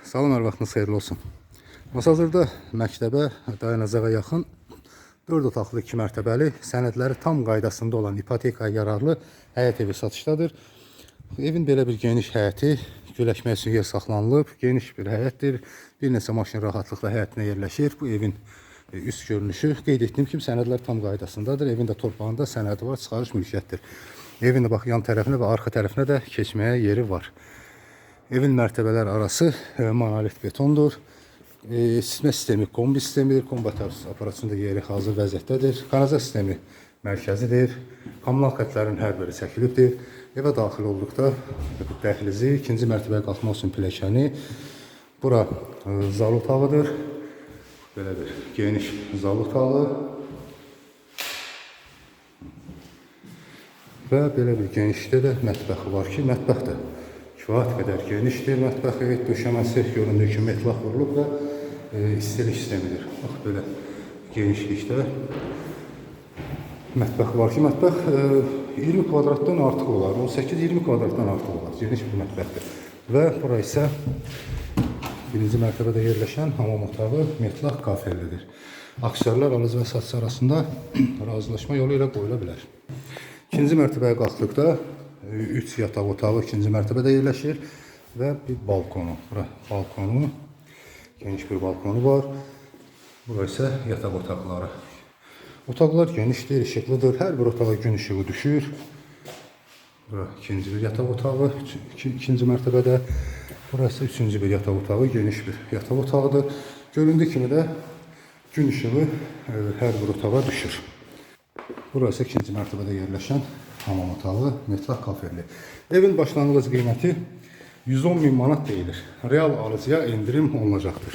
Salam, hər vaxtınız xeyirli olsun. Masazırda məktəbə, dayanacağa yaxın 4 otaqlı 2 mərtəbəli, sənədləri tam qaydasında olan ipotekaya yararlı həyət evi satışdadır. Evin belə bir geniş həyəti, güləşmək üçün yer saxlanılıb, geniş bir həyətdir. Bir neçə maşın rahatlıqla həyətinə yerləşir. Bu evin üst görünüşü. Qeyd etdiyim kimi sənədlər tam qaydasındadır. Evin də torpağında sənədi var, çıxarış mülkiyyətdir. Evin də bax yan tərəfinə və arxa tərəfinə də keçməyə yeri var. Evin mərtəbələr arası monolit betondur. İsitmə sistemi kombi sistemidir. Kombi aparatının da yeri hazır vəziyyətdədir. Kanalizasiya sistemi mərkəzidir. Kommunal xətlərin hər biri çəkilibdir. Evə daxil olduqda dəhlizi, ikinci mərtəbəyə qalxmaq üçün pilləkəni. Bura zal otağıdır. Belə bir geniş zal otağı. Və belə bir genişdə də mətbəxi var ki, mətbəx də kifayət qədər genişdir. Mətbəxi, döşəməsi göründüyü kimi metlaq vurulub və istilik sistemidir. Bax belə genişlikdə mətbəx var ki, mətbəx 20 kvadratdan artıq olar, 18-20 kvadratdan artıq olar. Geniş bir mətbəxdir. Və bura isə birinci mərtəbədə yerləşən hamam otağı metlaq kafellidir. Aksiyonlar alıcı və satıcı arasında razılaşma yolu ilə qoyula bilər. İkinci mərtəbəyə qalxdıqda 3 yataq otağı ikinci mərtəbədə yerləşir və bir balkonu. Bura balkonu, geniş bir balkonu var. Bura isə yataq otaqları. Otaqlar genişdir, işıqlıdır. Hər bir otağa gün işığı düşür. Bura ikinci bir yataq otağı, ikinci mərtəbədə. Burası üçüncü bir yataq otağı, geniş bir yataq otağıdır. Göründüyü kimi də gün işığı hər bir otağa düşür. Burası ikinci mərtəbədə yerləşən hamam otağı, metlaq kafelli. Evin başlanğıc qiyməti 110 min manat deyilir. Real alıcıya endirim olunacaqdır.